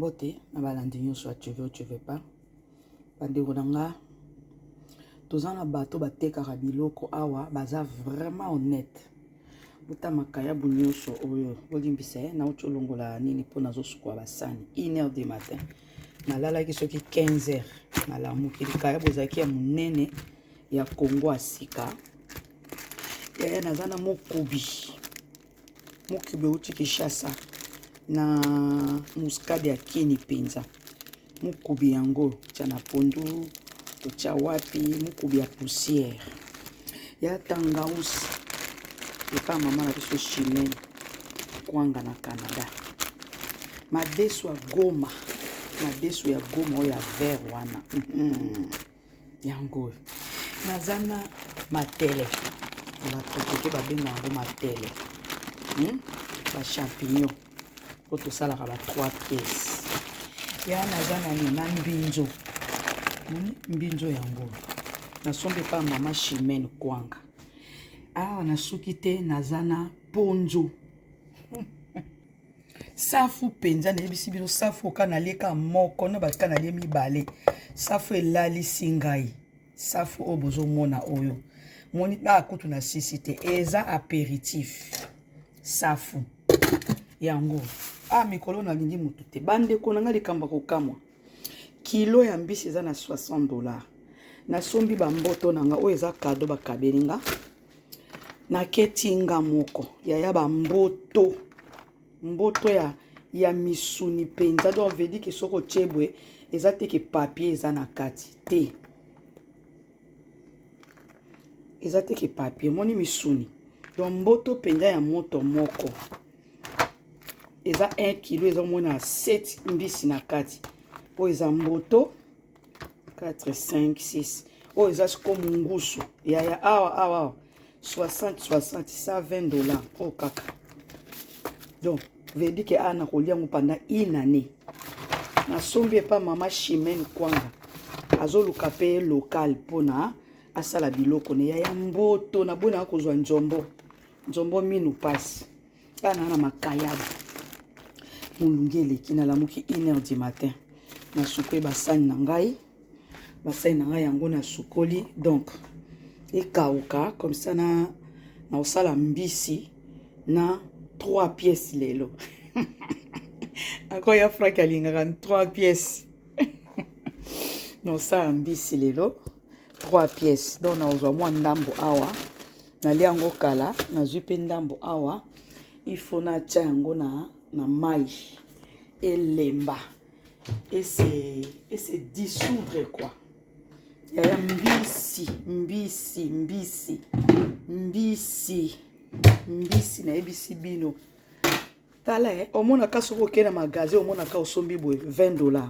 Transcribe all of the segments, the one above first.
Mbote na balandi nyonso ya tu veux ou tu veux pas. Bandeko na nga, toza na bato batekaka biloko awa baza vraiment honnête. Bota makayabu nyonso oyo bolimbisa ye nauti olongola nini mpo nazosukola basani 1 heure du matin nalalaki soki 15 heures nalamuki likayabu ezalaki ya monene ya Congo ya sika yaya naza na mokubi Mokubi euti Kinshasa na muscade ya kini mpenza. Mokubi yango tya na pondu totya wapi mokubi ya poussière ya tangausi epa mama na biso Chimene kwanga na Canada. Madesu ya Goma, madesu ya Goma oyo ya vert wana yango oyo naza na matele batokoto babenga yango matele Bachampignon oyo tosalaka ba 3 pièces ya naza na nini na mbinzo Mbinzo yango nasombi epa mama Chimene Kwanga. Awa nasuki te, naza na ponzo safu mpenza. Nayebisi bino, safu oka nalieka moko na batika nalie mibale, safu elalisi ngai. Safu oyo bozomona oyo moni a kutu na sisi te, eza apéritif. Safu yango a mikolo nalingi motu te. Bandeko na ngai, likambo ya kokamwa, kilo ya mbisi eza na 60 $. Nasombi bamboto na nga oyo eza cadeau bakabeli nga. Naketi nga moko yaya bamboto, mboto ya misuni mpenza. Donc veut dire que soki otie boye, eza te ke papier eza na kati te, eza te ke papier. Omoni misuni, donc mboto mpenza ya moto moko eza 1 kilo, eza omona 7 mbisi na kati. Oyo eza mboto 4, 5, 6. Oyo eza siko mungusu yaya. Awa awa awa 60, 60, 120 $. Oyo kaka, donc veut dire que awa nakolia yango pendant une année. Nasombi epa mama Chimene Kwanga, azoluka mpe local mpona asala biloko ne. Yaya, mboto nabonaka kozwa nzombo, nzombo minu pasi. Bana na makayabu molungi eleki. Nalamuki 1 heure du matin, nasukoli basani na ngai, basani na ngai yango nasukoli, donc ekauka comme ça. Na nakosala mbisi na 3 pièces lelo. Akoya Frank alingaka 3 pièces. Nosala mbisi lelo 3 pièces, donc nakozwa mwa ndambo awa, nalia yango kala. Nazwi mpe ndambo awa, il faut natia yango na mai elemba ese dissoudre quoi. Yaya, mbisi, mbisi, mbisi, mbisi, mbisi, nayebisi bino. Tala e, omonaka soki okei na magasin, omonaka osombi boye 20 $,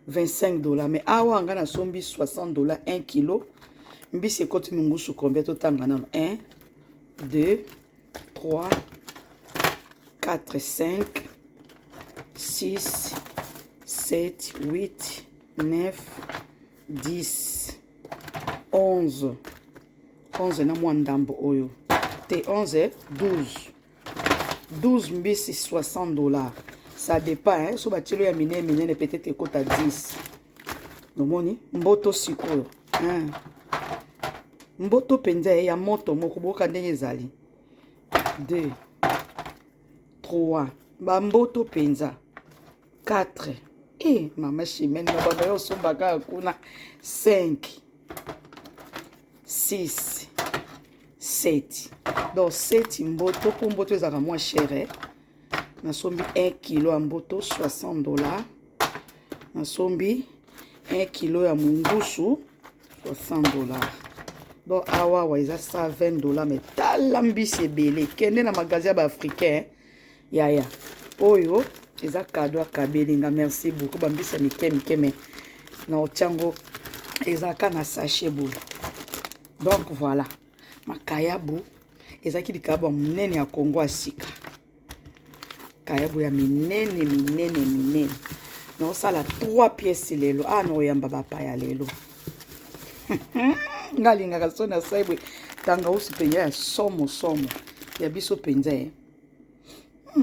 25 $, mais awa nga nasombi 60 $ 1 kilo mbisi. Ekoti mongusu combien? Totanga nano: 1, 2, 3, 4, 5, 6, 7, 8, 9, 10, 11, 11 na mwa ndambo oyo te, 11, 12, 12 mbisi, 60 $. Ça dépend hein? So batielo ya minene minene, peut-être ekota 10. Omoni mboto sikoyo, hein? Mboto mpenza ya moto moko, boyoka ndenge ezali: 2, 3, bamboto mpenza 4. E mama Chimene na baba yo osombaka kuna 5, 6, 7, donc 7 mboto, mpo mboto ezalaka mwa cher eh? Nasombi 1 kilo ya mboto 60 $. Nasombi 1 kilo ya mungusu 60 $. Donc awa awa eza 120 $. Mais tala mbisi ebele. Kende na magasin ya baafricain yaya. Oyo eza cadeau akabeli nga, merci beaucoup. Bambisi ya mike mike, mais na otiango ezalaka na sachet boye. Donc voilà, makayabu ezalaki likayabu ya monene ya Kongo ya sika, kayabu ya minene minene minene. Naosala 3 pièces lelo. Awa nakoyamba bapaya lelo. Nga alingaka so nasai boye tangausi mpenza ya somo somo ya biso mpenza ye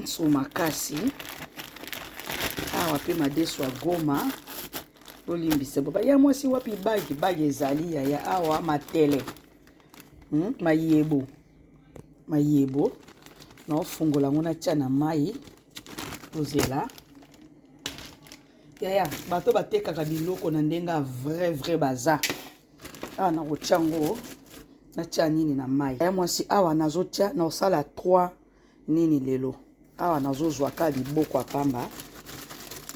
so makasi. Awa mpe madesu ya Goma. Bolimbisa baba ya mwasi wapi bagi bagi ezali yaya awa matele. Mayebo. Mayebo. Naofungola yango natia na mai. Tozela. Yaya bato batekaka biloko na ndenge ya vrai vrai baza. Awa nakotia yango natia nini na mai. Ya mwasi awa nazotia naosala 3 nini lelo. Awa nazozwa ka liboko ya pamba.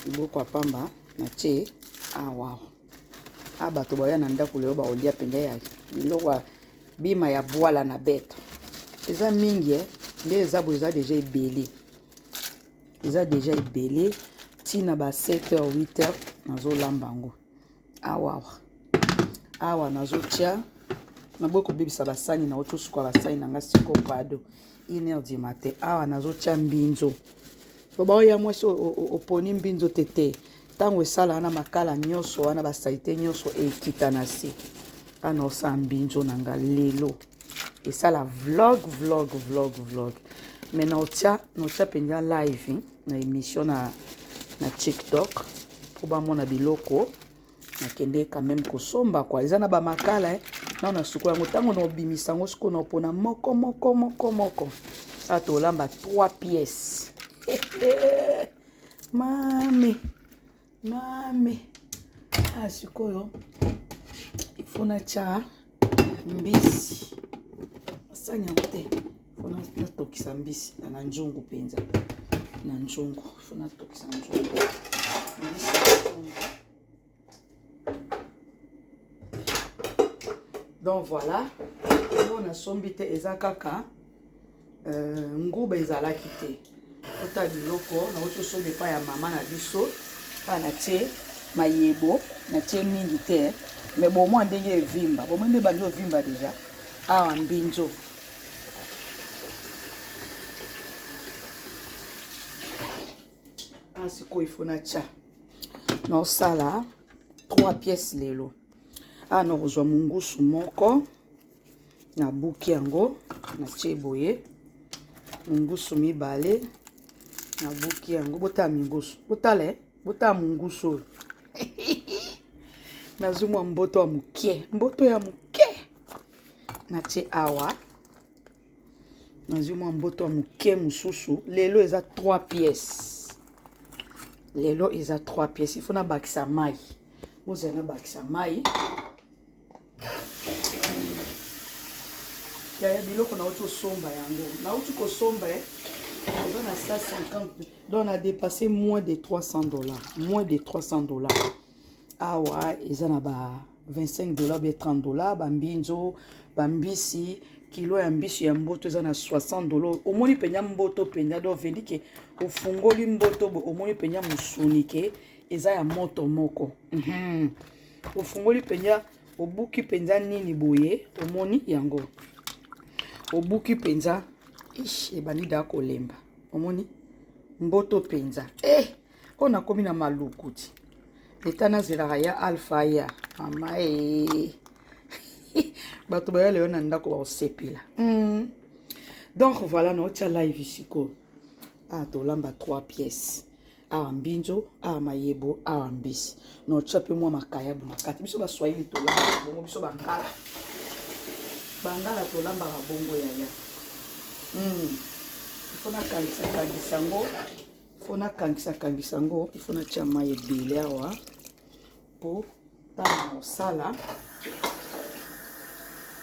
Liboko ya pamba natie awa. A bato baya na ndako lelo bakolia mpenza ya biloko ya bima ya bwala na bete. Eza mingi eh. Nde eza boye eza deja ebele. Eza deja ebele ntina ba 7h 8h nazolamba yango. Awa awa nazotia naboyi kobebisa basani na otosuka basani na nga siko pado 1h du matin. Awa nazotia mbinzo. Po baoya mwasi oponi mbinzo te te. Ntango esala wana makala nyonso wana basalite nyonso ekita na se. Awa naosala mbinzo na nga lelo. Esala vlog vlog vlog vlog. Mais naotia mpenza live na émission na TikTok po bamona biloko nakende quand même kosomba kwa eza na ba makala eh. Na na suko yango ntango na obimisa yango sikoyo na opona moko moko moko moko. Awa tolamba 3 pièces. Mami mami. Ah sikoyo il faut natia mbisi. Basani yango te. Faut natokisa mbisi na nzungu mpenza. Na nzungu. Faut natokisa nzungu. Mbisi na nzungu. Donc voilà, oyo nasombi te eza kaka nguba ezalaki te. Ota biloko nauti osomba epai ya mama na biso. Awa natie mayebo, natie mingi te, mais bomwa ndenge evimba, bomwa nde ebandi ovimba deja. Awa mbinzo. Awa sikoyo ifo natia. Naosala 3 pièces lelo. Awa nakozwa mungusu moko nabuki yango natie boye. Mungusu mibale nabuki yango. Botala mingusu, botala eh? Botala mungusu oyo. Nazwi mwa mboto ya moke, mboto ya moke natie awa. Nazwi mwa mboto ya moke mosusu. Lelo eza 3 pièces. Lelo eza 3 pièces. Il faut nabakisa mai. Bozala nabakisa mai. Yaya biloko nauti kosomba yango. Nauti kosomba eza na 150. Donc na dépassé moins de 300 $. Moins de 300 $. Awa eza na ba 25 $ bien 30 $, ba mbinzo, ba mbisi, kilo ya mbisi ya mboto eza na 60 $. Omoni mpenza mboto mpenza, donc veut dire que ofungoli mboto bo omoni mpenza mosuni ke eza ya moto moko. Ofungoli mpenza, obuki mpenza nini boye, omoni yango. Obuki mpenza, ish, ebandi da kolemba. Omoni mboto mpenza. Oyo nakomi na maluku ti. Leta nazelaka ya alpha ya mama e. Bato baya lelo na ndako bakosepela. Donc voilà, naotia live sikoyo. Ah tolamba 3 pièces. Awa mbinzo, awa mayebo, awa mbisi. Naotia pe mwa makayabu na kati. Biso baswahili tolambaka bongo, biso bangala. Bangala tolambaka bongo yaya. Il faut nakangisa kangisa yango. Il faut nakangisa kangisa yango. Il faut natia mai ebele awa po ntango mosala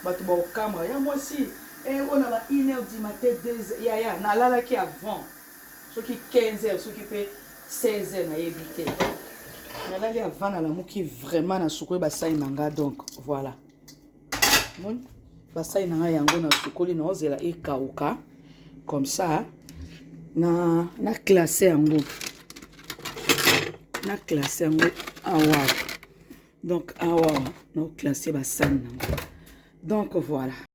bato baokamwa ya mwasi oyo na ba 1h du matin 2h yaya nalalaki avant soki 15h soki pe 16h nayebi te. Nalali avant nalamuki vraiment na sukoli basali na nga. Donc voilà, moni basali na nga yango na sukoli, naozela ekauka comme ça na classe yango, na classe yango awa. Donc awa na classe basani nango. Donc voilà.